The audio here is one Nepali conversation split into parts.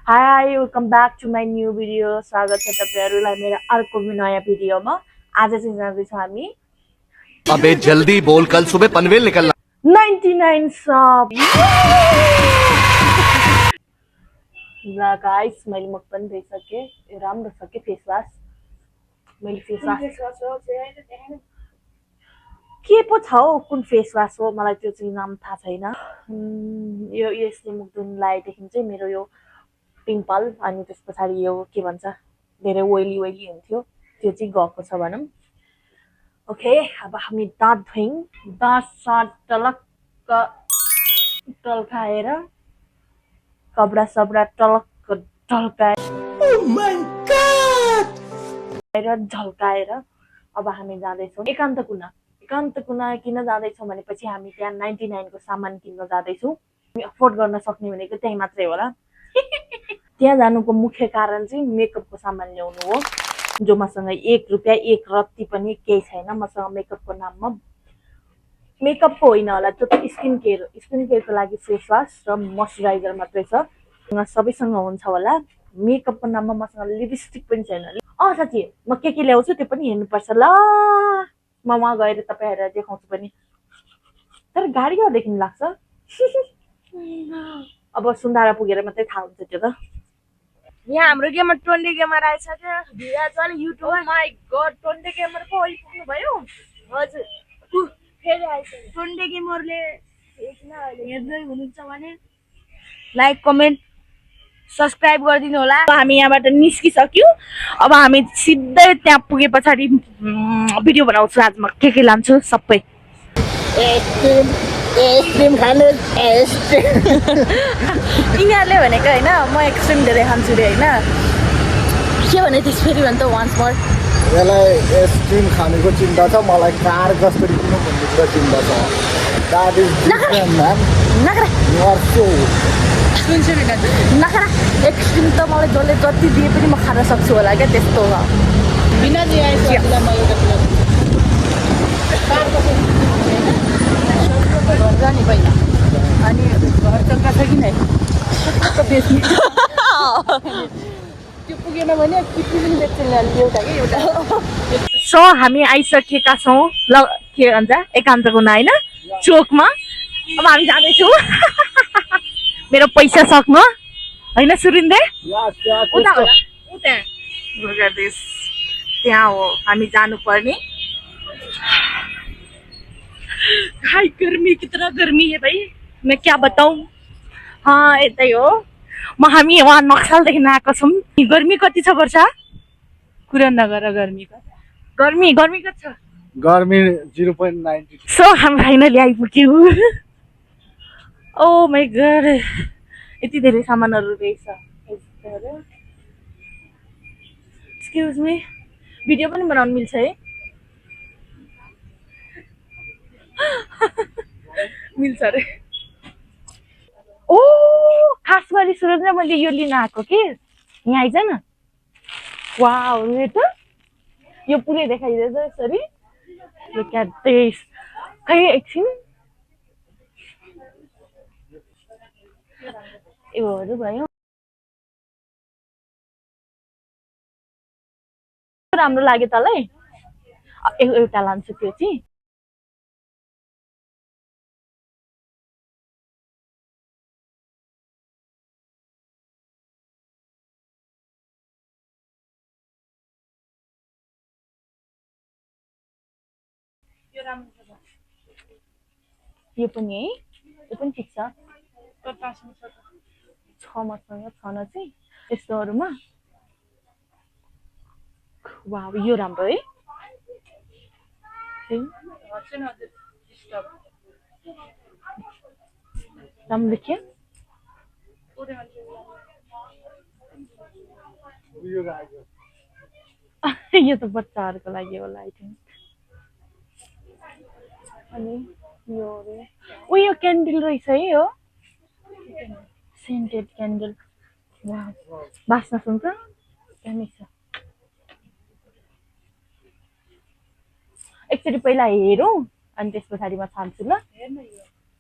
Hi, welcome back to my new video. स्वागत छ तपाईहरुलाई मेरो अर्को नयाँ भिडियोमा। आज चाहिँ जाँदैछौ हामी अबे जल्दी बोल, कल सुबह पनवेल निकलना। 99 शप। ल गाइस, मैले मुख पनि धोइसके। यो राम्रो छ के फेस वाश। मैले फेस वाश के पो छ हौ, कुन फेस वाश हो मलाई त्यो चाहिँ नाम थाहा छैन। यो यसले मुख धुन लाएदेखि चाहिँ मेरो यो पिम्पल अनि त्यसपछि यो के भन्छ धेरै ओइली हुन्थ्यो, त्यो चाहिँ गएको छ भनौं। ओके, अब हामी दाँत धोयौं। दाँत सात टलक्क टल्काएर कपडा सबडा टलक्क टल्काएर ओह माय गॉड झल्काएर अब हामी जाँदैछौँ एकान्त कुना। एकान्त कुना किन जाँदैछौँ भनेपछि हामी त्यहाँ 99 को सामान किन्न जाँदैछौँ। हामी अफोर्ड गर्न सक्ने भनेको त्यही मात्रै होला। त्यहाँ जानुको मुख्य कारण चाहिँ मेकअपको सामान ल्याउनु हो, जो मसँग 1 रुपैयाँ 1 रत्ती पनि केही छैन। मसँग मेकअपको नाममा मेकअपको होइन होला, त्यो त स्किन केयरको लागि फेस वाश र मोइस्चराइजर मात्रै छ। सबैसँग हुन्छ होला। मेकअपको नाममा मसँग लिपस्टिक पनि छैन। साथी, म के ल्याउँछु त्यो पनि हेर्नुपर्छ ल। म वहाँ गएर तपाईहरुलाई देखाउँछु पनि, तर गाडी कहाँदेखि लाग्छ। अब सुन्दारा पुगेर मात्रै थाहा हुन्छ त्यो त। यहाँ हाम्रो गेमर टोन्डे गेमर आएछ क्या, भिराजवाले युट्युबर। माय गॉड, टोन्डे गेमर को आइपुग्नु भयो। हजुर, फेरि आएछ टोन्डे गेमरले। एकन हेर्दै हुनुहुन्छ भने लाइक कमेन्ट सब्स्क्राइब गरिदिनु होला। हामी यहाँबाट निस्किसक्यौं। अब हामी सिधै त्यहाँ पुगे पछाडि भिडियो बनाउँछु। आज म के लान्छु सबै। आइसक्रिम खानु यिनीहरूले भनेको होइन, म आइसक्रिम धेरै खान्छु रे होइन। के भने त्यस फेरि भन्छ वान्स मोर। यसलाई आइसक्रिम खानेको चिन्ता छ, मलाई कार कसरी किन्नु भन्ने कुरा चिन्ता छ। That is different man. नखरा यु आर सो नखरा आइसक्रिम त मलाई जसले जति दिए पनि म खान सक्छु होला क्या, त्यस्तो हो। बिना दिए आइसक्रिमलाई म एउटा घर जाने पहिला अनि घर जग्गा छ कि नै बेच्ने त्यो पुगेन भने किटी पनि बेच्ने एउटा कि एउटा। सो हामी आइसकेका छौँ ल, के भन्छ एकान्त कुना होइन, चोकमा। अब हामी जाँदैछौँ। मेरो पैसा सक्नु होइन सुरिन्दे। उता होला, उता त्यहाँ हो हामी जानुपर्ने। हाय गर्मी, कितना गर्मी है भाई, मैं क्या बताऊं। हाँ यतै हो। हामी वहाँ नक्सलदेखि आएको छौँ। गर्मी कति छ वर्षा? कुरा नगर गर्मी कति छ? गर्मी 0.92। सो हामी फाइनली आइपुग्यौँ। ओ माय गॉड, यति धेरै सामानहरू रहेछ। एक्सक्युज मी, भिडियो पनि बनाउन मिल्छ है? मिल्छ रे। ओ खास गरी सुरज नै मैले यो लिन आएको कि यहाँ आइज न। वाउ, यो पुरै देखाइदिएछ यसरी। Look at this. खै एकछिन योहरू भयो। राम्रो लाग्यो तँलाई? एउटा लान्छु त्यो चाहिँ। यो पनि है, यो पनि ठिक छ। मसँग छन चाहिँ यस्तोहरूमा। वाउ, यो राम्रो है। राम्रो देखियो। यो त बच्चाहरूको लागि होला आई थिङ्क। अनि यो क्यान्डल रहेछ है, यो सेन्टेड क्यान्डल। वाउ, बास्ना सुन्छ दामी छ। एकचोटि पहिला हेरौँ अनि त्यस पछाडि म छान्छु ल।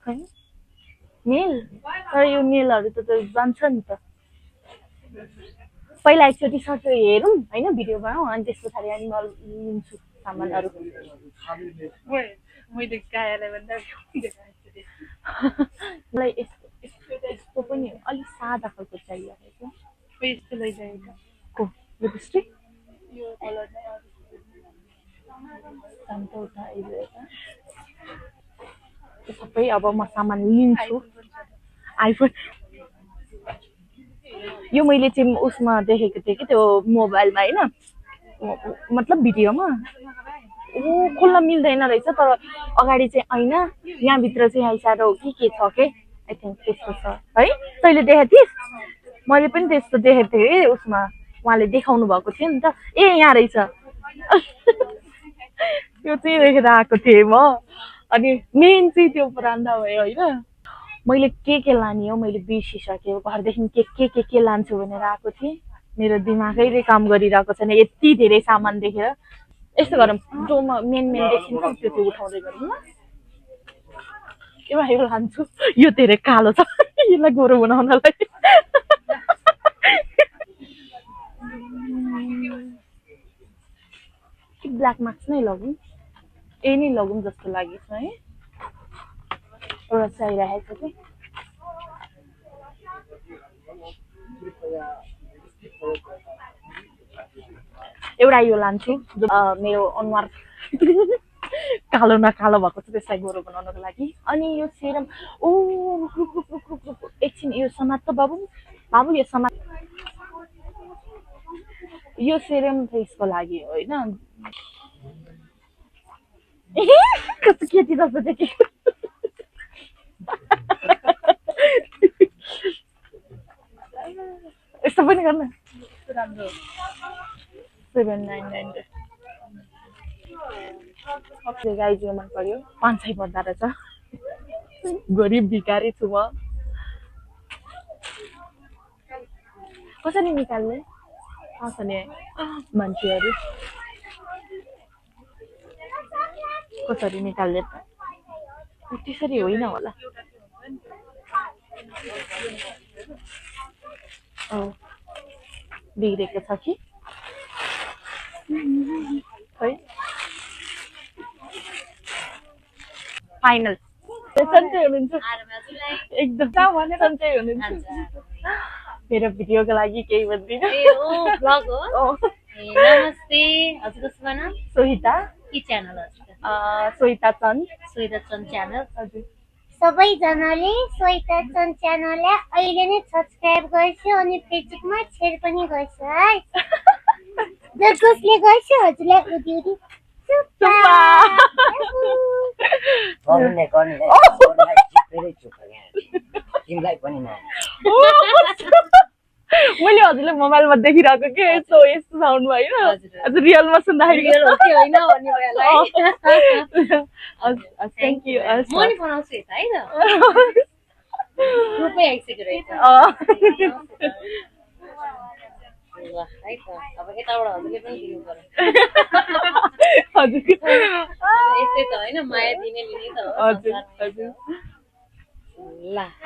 खै नेल, तर यो नेलहरू त जान्छ नि त। पहिला एकचोटि सर्ट हेरौँ होइन भिडियो बनाऊ अनि त्यस पछाडि अनि म लिन्छु सामानहरू मैले गायलाई भन्दा मलाई यस्तो पनि अलिक सादा खालको चाहिएको यस्तो लैजाएको को लिपस्टिक यो कलर नै सबै अब म सामान लिन्छु आइफोन यो मैले चाहिँ उसमा देखेको थिएँ कि त्यो मोबाइलमा होइन मतलब भिडियोमा खोल्न मिल्दैन रहेछ तर अगाडि चाहिँ होइन यहाँभित्र चाहिँ आइसारो हो कि के छ के आई थिङ्क त्यस्तो छ है तैँले देखेको थिइस् मैले पनि त्यस्तो देखेको थिएँ उसमा उहाँले देखाउनु भएको थियो नि त ए यहाँ रहेछ त्यो चाहिँ देखेर आएको थिएँ म अनि मेन चाहिँ त्यो परान्दा भयो होइन मैले के लाने हो मैले बिर्सिसकेँ घरदेखि के लान्छु भनेर आएको थिएँ मेरो दिमागैले काम गरिरहेको छैन यति धेरै सामान देखेर यस्तो गरौँ जोमा मेन देखिन्छ त्यो चाहिँ उठाउँदै गरौँ ल यो लान्छु यो धेरै कालो छ यसलाई गोरो बनाउनलाई ब्ल्याक मार्क्स नै लगौँ ए नै लगौँ जस्तो लागेको छ है एउटा चाहिरहेको छ कि एउटा यो लान्छु मेरो अनुहार कालो न कालो भएको छ त्यसलाई गोरो बनाउनको लागि अनि यो सेरम ओ एकछिन यो समात त बाबु यो समात यो सेरम फेसको लागि होइन कस्तो केटी जस्तो देखेको यस्तो पनि गर्न राम्रो 799 गाइज यो मन पर्यो 500 पर्दा रहेछ गरिब भिखारी छु म कसरी निकाल्ने आउँछ नि मान्छेहरू कसरी निकाल्ने त त्यसरी होइन होला बिग्रेको छ कि है फाइनल सन्चै हुनुहुन्छ एकदम सन्चै हुनुहुन्छ मेरो भिडियोको लागि केही भन्दिनँ नमस्ते हजुरको नाम सोहिता के च्यानल सोहिता चन्द च्यानल हजुर सबैजनाले सोहिता चन्द च्यानललाई अहिले नै सब्सक्राइब गर्छु अनि फेसबुकमा सेयर पनि गर्छु है र कसले गर्छु हजुरलाई उदी मैले हजुरले मोबाइलमा देखिरहेको के यस्तो साउन्ड होइन हजुर रियलमा सुन्दाखेरि थ्याङ्क यू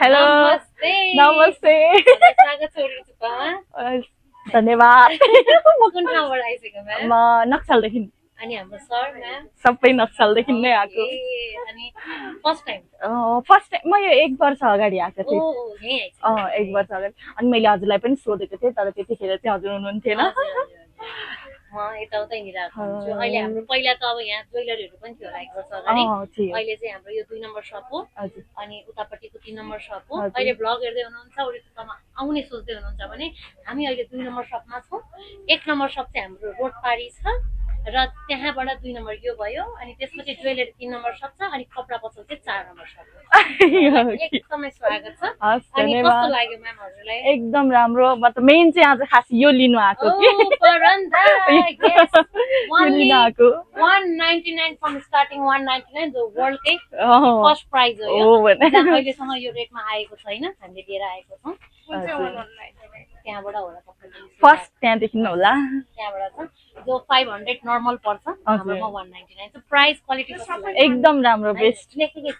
हेलो नमस्ते धन्यवाद म नक्सलदेखि अनि हाम्रो सर म्याम सबै नक्सलदेखि नै आएको अनि फर्स्ट टाइम म यो 1 वर्ष अगाडि आएको थिएँ 1 वर्ष अगाडि अनि मैले हजुरलाई पनि सोधेको थिएँ तर त्यतिखेर चाहिँ हजुर हुनुहुन्थेन म यताउतैनिर आएको हुन्छु अहिले हाम्रो पहिला त अब यहाँ ज्वेलरीहरू पनि थियो होला 1 वर्ष अगाडि अहिले चाहिँ हाम्रो यो 2 नम्बर सप हो अनि उतापट्टिको 3 नम्बर सप हो अहिले भ्लग हेर्दै हुनुहुन्छ उतामा आउने सोच्दै हुनुहुन्छ भने हामी अहिले 2 नम्बर सपमा छौँ 1 नम्बर सप चाहिँ हाम्रो रोड पारी छ र त्यहाँबाट 2 नम्बर यो भयो अनि त्यसपछि ज्वेलरी 3 नम्बर सप छ अनि कपडा पसल चाहिँ 4 नम्बर सप हो एकदमै स्वागत छ अनि कस्तो लाग्यो म्याम हजुरलाई एकदम राम्रो म त मेन चाहिँ आज खास यो लिनु आएको कि लिनु आएको 199 फ्रम स्टार्टिङ 199 जो वर्ल्डकै फर्स्ट प्राइज हो यो अहिलेसम्म यो रेटमा आएको छैन हामीले लिएर आएको छौँ त्यहाँबाट होला फर्स्ट त्यहाँदेखि होला त्यहाँबाट छ जो 500 नर्मल पर्छ हाम्रोमा 199 प्राइस क्वालिटी कस्तो लाग्यो एकदम राम्रो बेस्ट लेखेकै छ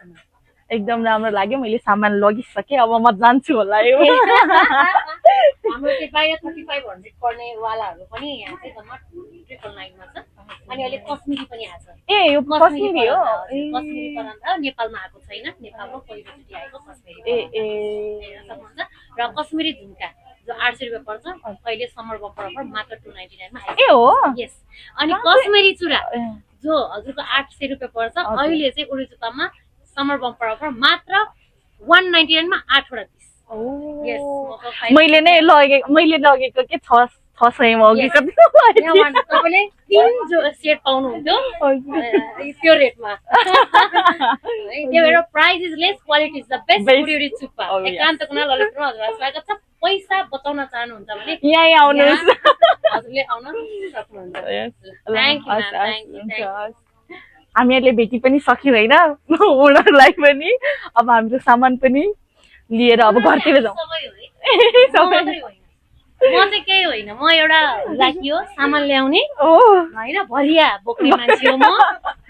एकदम राम्रो लाग्यो मैले सामान लगिसकेँ अब म जान्छु होला यो हाम्रो त्यो बाहिर 3500 पर्ने वालाहरू पनि यहाँ चाहिँ जम्मा 999 मा छ अनि अहिले कश्मीरी पनि आएको छ ए यो कश्मीरी हो कश्मीरी परान्त नेपालमा आएको छैन नेपालमा पहिलोचोटि आएको कश्मीरी ए र कश्मीरी झुम्का जो 800 रुपियाँ पर्छ अहिले समर बम्पर अफर मात्र 299 मा ए हो यस अनि कश्मीरी चुरा जो हजुरको 800 रुपियाँ पर्छ अहिले चाहिँ उडी जुत्तामा समर बम्पर अफर मात्र 199 मा 8 वटा पिस यस मैले लगेको के 600 मा अघि कति तपाईँले 3 जो सेट पाउनुहुन्थ्यो त्यो रेटमा त्यही भएर price is lace quality is the best उडी चुप्पा एकान्त कुना ललितपुरमा हजुरलाई स्वागत छ पैसा बचाउन चाहनुहुन्छ भने यही आउनुहोस् हजुरले आउन सक्नुहुन्छ थ्यांक यू हामीहरूले भेटी पनि सक्यौँ होइन उनीहरूलाई पनि अब हाम्रो सामान पनि लिएर अब घरतिर जाउँ म चाहिँ केही होइन म एउटा राखियो सामान ल्याउने होइन भरिया बोक्ने मान्छे हो म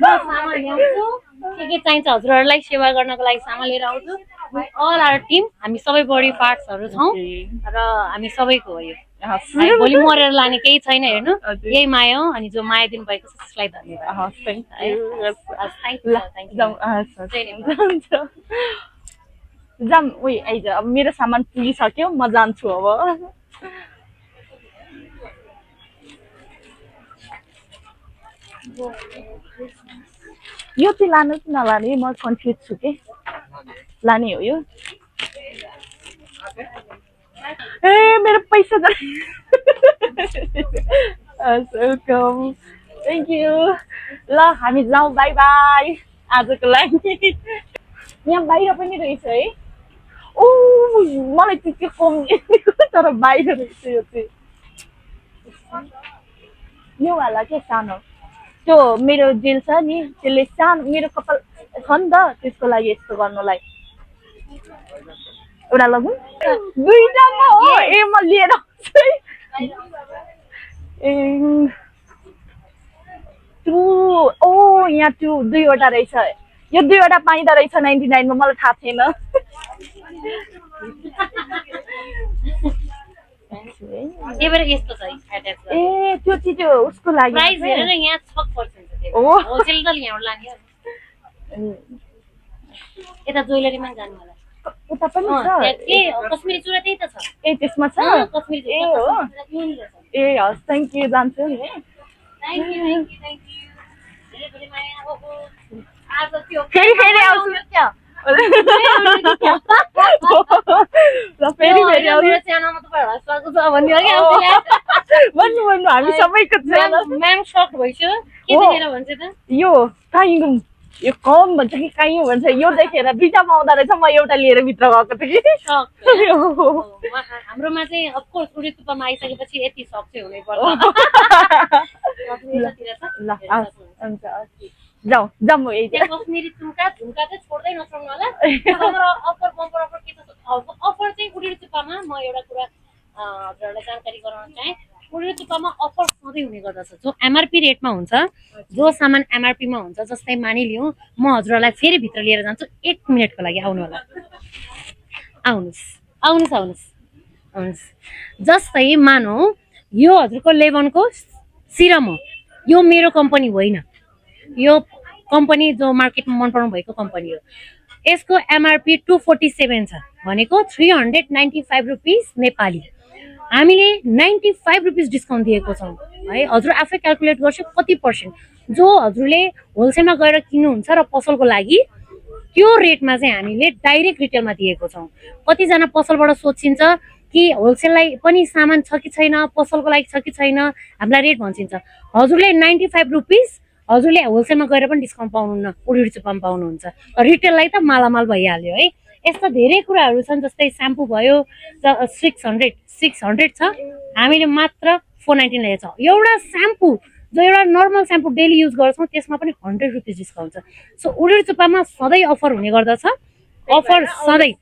सामान ल्याउँछु के चाहिन्छ हजुरहरूलाई सेवा गर्नको लागि सामान लिएर आउँछु अल आवर टिम हामी सबै बडी पार्ट्सहरू छौँ र हामी सबैको हो यो भोलि मरेर लाने केही छैन हेर्नु यही माया हो अनि जो माया दिनुभएको छ त्यसलाई धन्यवाद जाम उयो आइज अब मेरो सामान पुगिसक्यो म जान्छु अब यो चाहिँ लानु कि नलाने म कन्फ्युज छु के लाने हो यो ए मेरो पैसा वेलकम थ्याङ्क यू ल हामी जाउँ बाई बाई आजको लागि यहाँ बाहिर पनि रहेछ है ओ मलाई त्यो कम तर बाहिर रहेछ यो चाहिँ यो वाला के सानो त्यो मेरो जेल छ नि त्यसले सानो मेरो कपाल छ नि त त्यसको लागि यस्तो गर्नुलाई एउटा लगौँ दुईटामा हो ए म लिएर आउँछु ए ओ यहाँ त्यो दुईवटा रहेछ यो दुईवटा पाइँदो रहेछ 99 मा मलाई थाहा थिएन ए त्यो चाहिँ त्यो उसको लागि प्राइस हेरेर यहाँ 6% ओ होलसेल त ल्याउन लाने यता ज्वेलरीमा जानु होला उता पनि छ के कश्मीरी चुरा त्यही त छ ए त्यसमा छ कश्मीरी ए हो ए हस् थ्याङ्क यू जान्छु नि थ्याङ्क यू फेरि फेरि आउँछु ल फेरि फेरि आउँछु च्यानलमा तपाईँहरूलाई स्वागत छ भन्ने हो कि भन्नु भन्नु हामी सबैको म्याम सक भइसक्यो के देखेर भन्छ त यो काइङ यो कम भन्छ कि काइङ भन्छ यो देखेर दुईटामा आउँदा रहेछ म एउटा लिएर भित्र गएको थिएँ कि हाम्रोमा चाहिँ अफकोर्स उडी तुप्पामा आइसकेपछि यति सक चाहिँ हुनै पर्छ ल हुन्छ जाउँ जाउँ यही कश्मीरी झुम्का चाहिँ छोड्दै नछोड्नु होला अफर बम्पर अफर के छ अफर चाहिँ उडी तुप्पामा म एउटा कुरा हजुरहरूलाई जानकारी गराउन चाहे उडी तुप्पामा अफर सधैँ हुने गर्दछ जो एमआरपी रेटमा हुन्छ जो सामान एमआरपीमा हुन्छ जस्तै मानिलिउँ म हजुरहरूलाई फेरि भित्र लिएर जान्छु 1 मिनटको लागि आउनु होला आउनुहोस् जस्तै मानौ यो हजुरको लेभनको सिरम हो यो मेरो कम्पनी होइन यो कम्पनी जो मार्केटमा मन पराउनु भएको कम्पनी हो यसको एमआरपी 247 छ भनेको 395 रुपिस नेपाली हामीले 95 रुपिस डिस्काउन्ट दिएको छौँ है हजुर आफै क्याल्कुलेट गर्छु कति पर्सेन्ट जो हजुरले होलसेलमा गएर किन्नुहुन्छ र पसलको लागि त्यो रेटमा चाहिँ हामीले डाइरेक्ट रिटेलमा दिएको छौँ कतिजना पसलबाट सोचिन्छ कि होलसेललाई पनि सामान छ कि छैन पसलको लागि छ कि छैन हामीलाई रेट भन्छिन्छ हजुरले 95 रुपिस हजुरले होलसेलमा गएर पनि डिस्काउन्ट पाउनुहुन्न उडी चुप्पामा पाउनुहुन्छ रिटेललाई त मालामाल भइहाल्यो है यस्ता धेरै कुराहरू छन् जस्तै स्याम्पू भयो 600 छ हामीले मात्र 499 ल्याएको छौँ एउटा स्याम्पू जो एउटा नर्मल स्याम्पू डेली युज गर्छौँ त्यसमा पनि 100 रुपिस डिस्काउन्ट छ सो उडी चुप्पामा सधैँ अफर हुने गर्दछ अफर सधैँ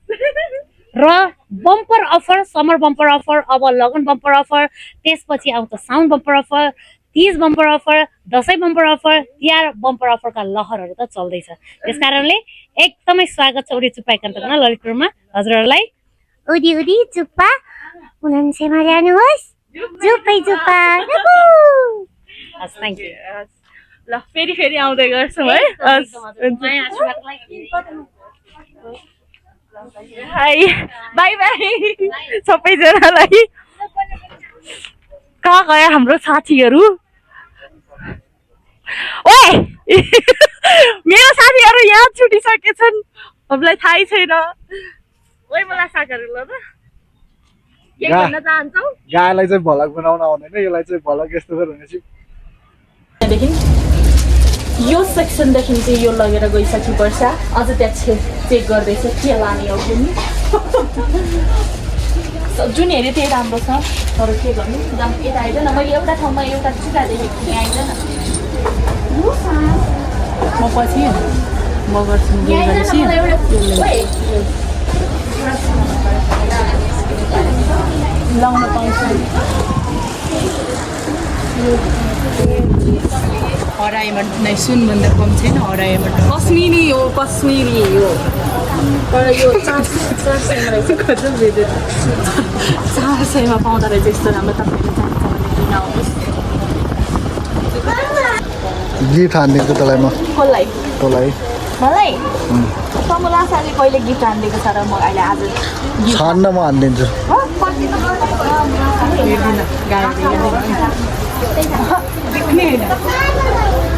र bumper offer summer bumper offer अब लगन बम्पर अफर त्यसपछि आउँछ sound bumper offer Teej bumper offer, Dashain bumper offer, Tihar bumper अफरका लहरहरू त चल्दैछ। त्यस कारणले एकदमै स्वागत छ उडी चुप्पा एकान्तमा ललितपुरमा हजुरहरूलाई। उडी उडी चुप्पा उनान्सेमा ल्याउनुहोस् चुप्पै चुप्पा हस् थ्याङ्क यू। ल फेरि आउँदै गर्छौँ है। हाई बाई बाई सबैजनालाई। कहाँ गयो हाम्रो साथीहरू? ओए मेरो साथीहरू यहाँ छुटिसकेछन्, हामीलाई थाहै छैन। ओए मलाई सागहरू ल त के भन्न चाहन्छौ? गाईलाई चाहिँ भलक बनाउन आउँदैन, यसलाई चाहिँ भलक यस्तो गरेर भनेपछि देखि यो सेक्सनदेखि चाहिँ यो लगेर गइसके पर्छ। अझ त्यहाँ चेक गर्दैछ के लाने हो कुन जुन हेऱ्यो त्यही राम्रो छ, तर के गर्नु यता आइदैन। मैले एउटा ठाउँमा एउटा चिता देखेको थिएँ, आइदैन। म पछि म गर्छु लाउन पाउँछु। अढाईमा नै सुनभन्दा कम छैन, अढाईमा कश्मिरी हो, कश्मिरी हो। तर यो 400 रहेछ। 400मा पाउँदो रहेछ यस्तो राम्रो। तपाईँले चाहन्छ भने किन आउनुहोस्। गिफ्ट हानिदिन्छु तँलाई म। कसलाई? तँलाई मलाई कमला साले कहिले गिफ्ट हानिदिएको छ र म अहिले आज छान्न म हानिदिन्छु।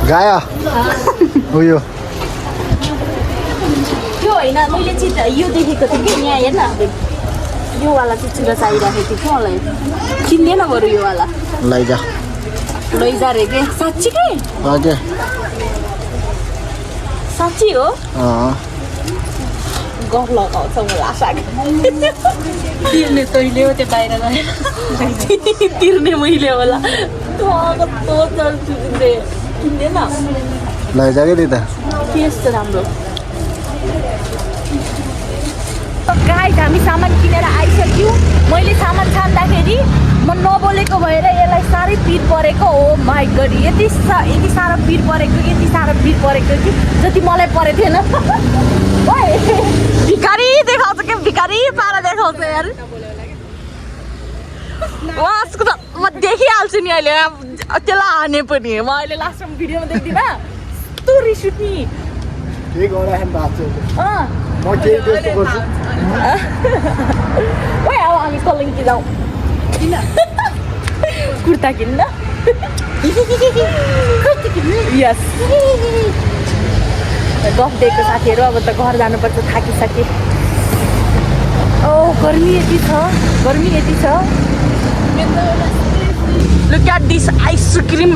गाया उयो त्यो होइन, मैले चाहिँ यो देखेको थिएँ कि यहाँ हेर्न, योवाला चाहिँ चिरा चाहिरहेको थियो मलाई। किन्दैन बरु योवाला लैजा लैजा रे के? साँच्चीकै? हजुर साँच्ची हो? गफ लगाउँछ मलाई आशा। तिर्ने तैँले हो, त्यो बाहिर गएर तिर्ने मैले होला। कस्तो चल्छु किन्दैन लैजा के दिदा के यस्तो राम्रो। गाइस हामी सामान किनेर आइसक्यौँ। मैले सामान छान्दाखेरि म नबोलेको भएर यसलाई साह्रै पिर परेको हो। माई गड यति साह्रो पिर परेको कि जति मलाई परेको थिएन। भिखारी देखाउँछ के? भिखारी पारा देखाउँछ यार। वासको त म देखिहाल्छु नि अहिले, त्यसलाई हाने पनि। म अहिले लास्टमा भिडियोमा देख्दिनँ यस्तो रिस उठ्ने। के गराएन बाच्यो अँ म केही त्यस्तो गर्छु। ओए अब हामी कलिङ्गी जाउँ। किन? कुर्ता किन्न? यस गफ दिएको साथीहरू। अब त घर जानुपर्छ, थाकिसके। ओ गर्मी यति छ। Look at this ice cream.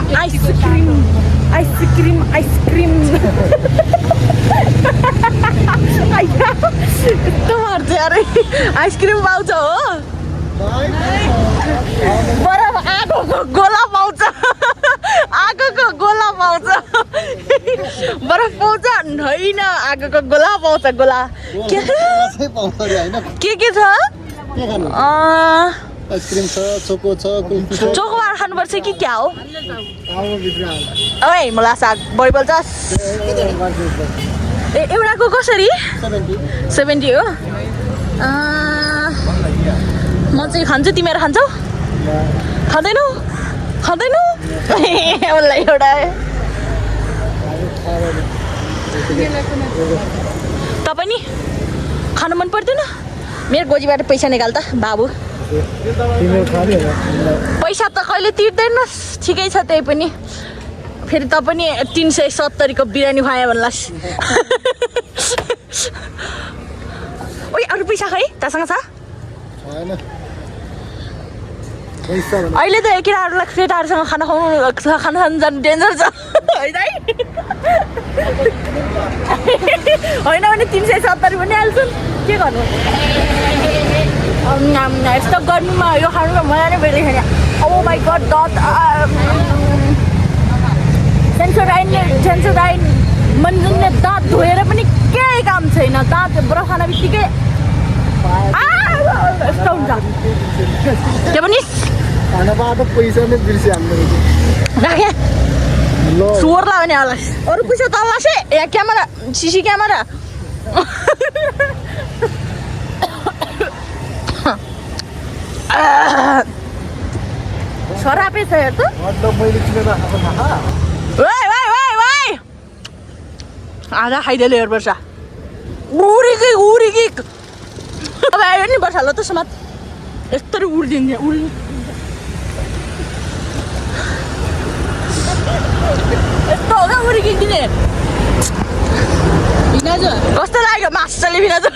कस्तो मर्छ यार, आइसक्रिम पाउँछ हो? बरफ आगोको गोला पाउँछ। बरफ पाउँछ होइन, आगोको गोला पाउँछ। गोला के छ? आइसक्रिम छ, चोको छ, कुल्फी छ। चोकोबार खानुपर्छ कि क्या हो? ओए मलाई साग बढी बोल्छस्। ए एउटाको कसरी? 70 हो। म चाहिँ खान्छु, तिमीहरू खान्छौ? खाँदैनौ? उसलाई एउटा तपाईँ नि खानु मन पर्दैन? मेरो गोजीबाट पैसा निकाल त बाबु। पैसा त कहिले तिर्दैनस्, ठिकै छ त्यही पनि। फेरि त पनि 370 को बिरयानी खुवायो भन्लास्। ओइ अरू पैसा खै तसँग छ? अहिले त केटाहरूलाई केटाहरूसँग खाना खानु जानु डेन्जर छ होइन है? होइन भने 370 पनि हाल्छन्, के गर्नु? यस्तो गर्नुमा यो खानुमा मजा नै बेग्लै छैन। ओ माई गड सेन्सोडाइन मन्जुङले दाँत धोएर पनि केही काम छैन। दाँत ब्रस खान बित्तिकै यस्तो हुन्छ। के भनिस्? खाना पाएर पैसा नै बिर्स्यो हामीले राखे ल स्वर लाग्यो नि होला अरू पैसा तल से यहाँ क्यामेरा सिसी क्यामेरा सरापै छ हेर त मतलब मैले किनेर आएको थाहा वाइ आधा खाइदिएले हेर वर्षा उरी अब आयो नि वर्षा ल त समात यस्तरी उड्दिन्छ यस्तो हो क्या उरी किन्दिने भिनाजु कस्तो लाग्यो मासुले भिनाजु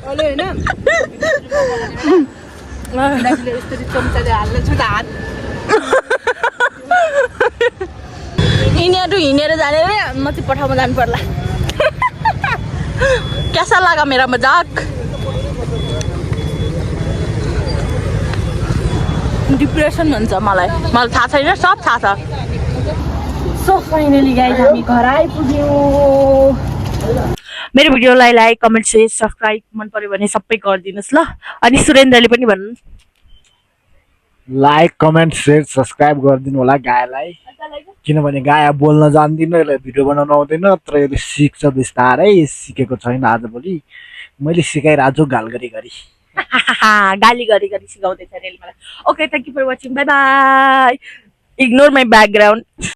अहिले होइन यस्तरी चम्चाले हाल्नेछु त हात यिनीहरू हिँडेर जाने रे म चाहिँ पठाउन जानु पर्ला कैसा लगा मेरा मजाक डिप्रेसन भन्छ मलाई थाहा छैन सब थाहा छ सो फाइनली गाइज हामी घर आइपुग्यौँ मेरो भिडियोलाई लाइक कमेन्ट सेयर सब्सक्राइब मन पर्यो भने सबै गरिदिनुहोस् ल अनि सुरेन्द्रले पनि भन्नु लाइक कमेन्ट सेयर सब्सक्राइब गरिदिनु होला गाईलाई किनभने गाई बोल्न जान्दिनँ यसलाई भिडियो बनाउन आउँदैन तर यसले सिक्छ बिस्तारै सिकेको छैन आजभोलि मैले सिकाइरहेको छु गाल गरी गाली गरी सिकाउँदैछ अरे मलाई okay thank you for watching bye bye ignore my background